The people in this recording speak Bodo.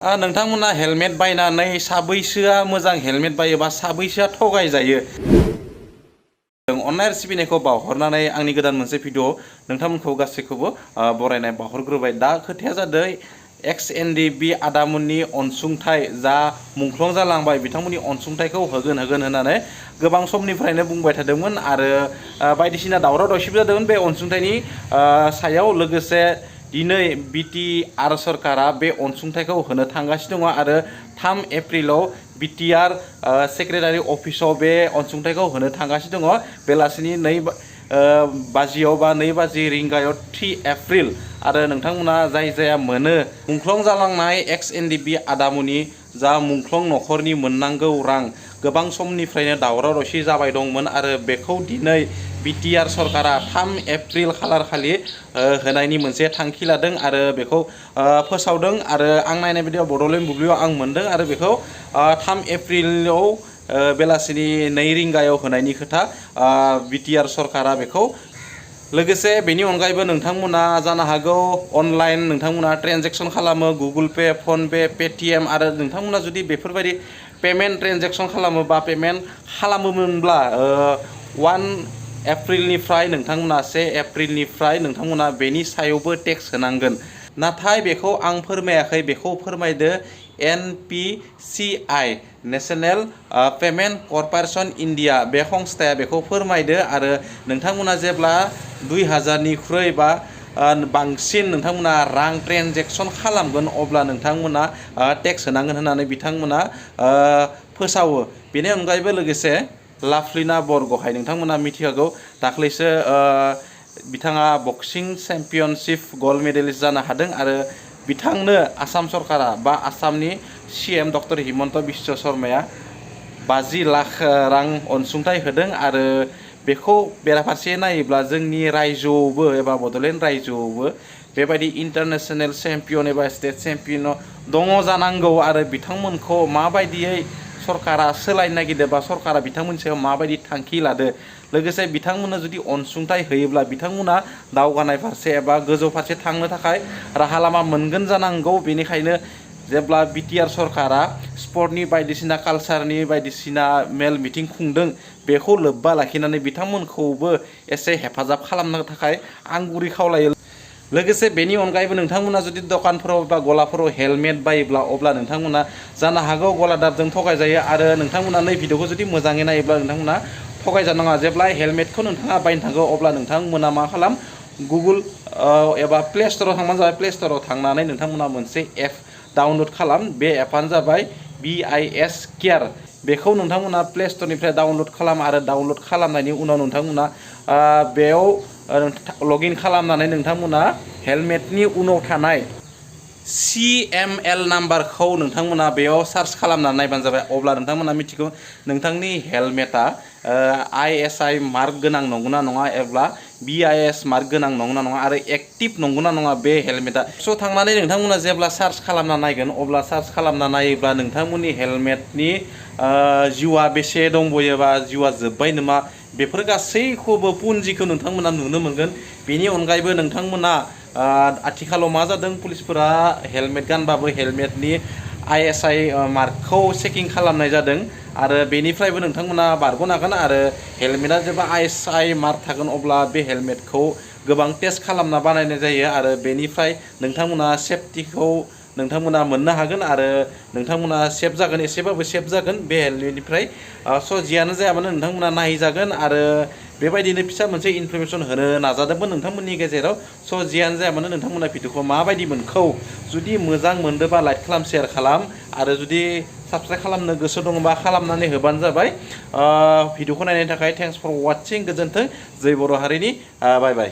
नोंथांमोना हेलमेट बायनानै साबैसोआ मोजां हेलमेट बायोबा साबैसोआ थगायजायो अननाय सिबिनायखौ बावहरनानै आंनि गोदान मोनसे भिडिअ नोंथांमोनखौ गासैखौबो बरायनाय बावहरग्रोबाय। दा खोथाया जादों एक्स एनडिबि आदामोननि अनसुंथाइ जा मुंख्लं जालांबाय बिथांमोननि अनसुंथाइखौ होगोन होननानै गोबां समनिफ्रायनो बुंबाय थादोंमोन आरो बायदिसिना दावराव दावसिबो जादोंमोन बे अनसुंथाइनि सायाव। लोगोसे दिनै बिटिआर सरकारा बे अनसुंथाइखौ होनो थांगासिनो दङ आरो 3 एप्रिलाव बिटिआर सेक्रेटारि अफिसाव बे अनसुंथाइखौ होनो थांगासिनो दङ बेलासिनि 2 बाजियाव बा 2 बाजि रिंगायाव 3 एप्रिल। आरो नोंथांमोना जाय जाया मोनो मुंख्लं जालांनाय एक्स एनडिबि आदामोननि जा मुंख्लं न'खरनि मोननांगौ रां गोबां समनिफ्रायनो दावराव दावसि जाबाय दंमोन आरो बेखौ दिनै बिटिआर सरकारा 3 एप्रिल खालार खालि होनायनि मोनसे थांखि लादों आरो बेखौ फोसावदों। आरो आं नायनाय बायदियाव बड'लेण्ड बुब्लियाव आं मोनदों आरो बेखौ 3 एप्रिलाव बेलासिनि 2 रिंगायाव होनायनि खोथा बिटिआर सरकारा बेखौ। लोगोसे बेनि अनगायैबो नोंथांमोना जानो हागौ अनलाइन नोंथांमोना ट्रेन्जेक्सन खालामो Google Pay PhonePe Paytm आरो नोंथांमोना जुदि बेफोरबायदि पेमेन्ट ट्रेन्जेक्सन खालामो बा पेमेन्ट खालामोमोनब्ला 1 एप्रिलनिफ्राय नोंथांमोना 1 एप्रिलनिफ्राय नोंथांमोना बेनि सायावबो टेक्स होनांगोन। नाथाय बेखौ आं फोरमायाखै, बेखौ फोरमायदो NPCI national payment corporation India बे संस्थाया बेखौ फोरमायदो। आरो नोंथांमोना जेब्ला 2000निख्रुइ बा बांसिन नोंथांमोना रां ट्रेन्जेक्सन खालामगोन अब्ला नोंथांमोना टेक्स होनांगोन होननानै बिथांमोना फोसावो। बेनि अनगायैबो लोगोसे लाभलिना बरग'हाय नोंथांमोना मिथिखागौ दाख्लैसो बिथाङा बक्सिं चेम्पियनशिप गल्ड मेडेलिस्ट जानो हादों आरो बिथांनो आसाम सरकारा बा आसामनि CM डक्टर हिमन्त बिश्व शर्माया 50 लाख रां अनसुंथाइ होदों। आरो बेखौ बेराफारसे नायोब्ला जोंनि रायजोआवबो एबा बड'लेण्ड रायजोआवबो बेबायदि इन्टारनेशनेल चेम्पियन एबा स्टेट चेम्पियन दङ जानांगौ आरो बिथांमोनखौ माबायदियै सरकारा सोलायनो नागिरदों बा सरकारा बिथांमोननि सायाव माबायदि थांखि लादो। लोगोसे बिथांमोननो जुदि अनसुंथाइ होयोब्ला बिथांमोना दावगानाय फारसे एबा गोजौ फारसे थांनो थाखाय राहा लामा मोनगोन जानांगौ। बेनिखायनो जेब्ला बिटिआर सरकारा स्पर्टनि बायदिसिना कालचारनि बायदिसिना मेल मिटिं खुंदों बेखौ लोब्बा लाखिनानै बिथांमोनखौबो एसे हेफाजाब खालामनो थाखाय आं गुरै खावलायो। लोगोसे बेनि अनगायैबो नोंथांमोना जुदि दखानफोराव बा गलाफोराव हेलमेट बायोब्ला अब्ला नोंथांमोना जानो हागौ गलादारजों थगायजायो आरो नोंथांमोना नै भिडिअखौ जुदि मोजाङै नायोब्ला नोंथांमोना थगायजानाङा। जेब्ला हेलमेटखौ नोंथाङा बायनो थांगौ अब्ला नोंथांमोना मा खालाम गुगोल एबा प्ले स्ट'राव थांबानो जाबाय। प्ले स्ट'राव थांनानै नोंथांमोना मोनसे एप डाउनलड खालाम। बे एपआनो जाबाय BIS केयार। बेखौ नोंथांमोना प्ले स्ट'रनिफ्राय डाउनलड खालाम आरो डाउनलड खालामनायनि उनाव नोंथांमोना बेयाव लगइन खालामनानै नोंथांमोना हेलमेटनि उनाव थानाय CML नाम्बारखौ नोंथांमोना बेयाव सार्च खालामनानै नायबानो जाबाय। अब्ला नोंथांमोना मिथिगौ नोंथांनि हेलमेटा ISI मार्क गोनां नंगौना नङा एबा BIS मार्क गोनां नंगौना नङा आरो एक्टिभ नंगौना नङा बे हेलमेटा। स' थांनानै नोंथांमोना जेब्ला सार्च खालामना नायगोन अब्ला सार्च खालामना नायोब्ला नोंथांमोननि हेलमेटनि जिउआ बेसे दंबयो बा जिउआ जोब्बाय नामा बेफोर गासैखौबो पुन्जिखौ नोंथांमोना नुनो मोनगोन। बेनि अनगायैबो नोंथांमोना आथिखालाव मा जादों पुलिसफोरा हेलमेट गानबाबो हेलमेटनि ISI मार्कखौ चेकिं खालामनाय जादों आरो बेनिफ्रायबो नोंथांमोना बारग'नो हागोन। आरो हेलमेटा जेब्ला ISI मार्क थागोन अब्ला बे हेलमेटखौ गोबां टेस्ट खालामना बानायनाय जायो आरो बेनिफ्राय नोंथांमोना सेफटिखौ नोंथांमोना मोननो हागोन आरो नोंथांमोना सेफ जागोन, एसेबाबो सेफ जागोन बे हेलमेटनिफ्राय। स' जियानो जाया मानो नोंथांमोना नायजागोन आरो बेबायदिनो फिसा मोनसे इनफरमेसन होनो नाजादोंमोन नोंथांमोननि गेजेराव। स' जियानो जाया मानो नोंथांमोना भिडिअखौ माबायदि मोनखौ जुदि मोजां मोनदोंबा लाइक खालाम, शेयार खालाम आरो जुदि साबस्क्राइब खालामनो गोसो दङबा खालामनानै होबानो जाबाय। भिडिअखौ नायनायनि थाखाय थेंक्स फर वाचिं। गोजोन्थों। जै बर' हारिनि बाय बाय।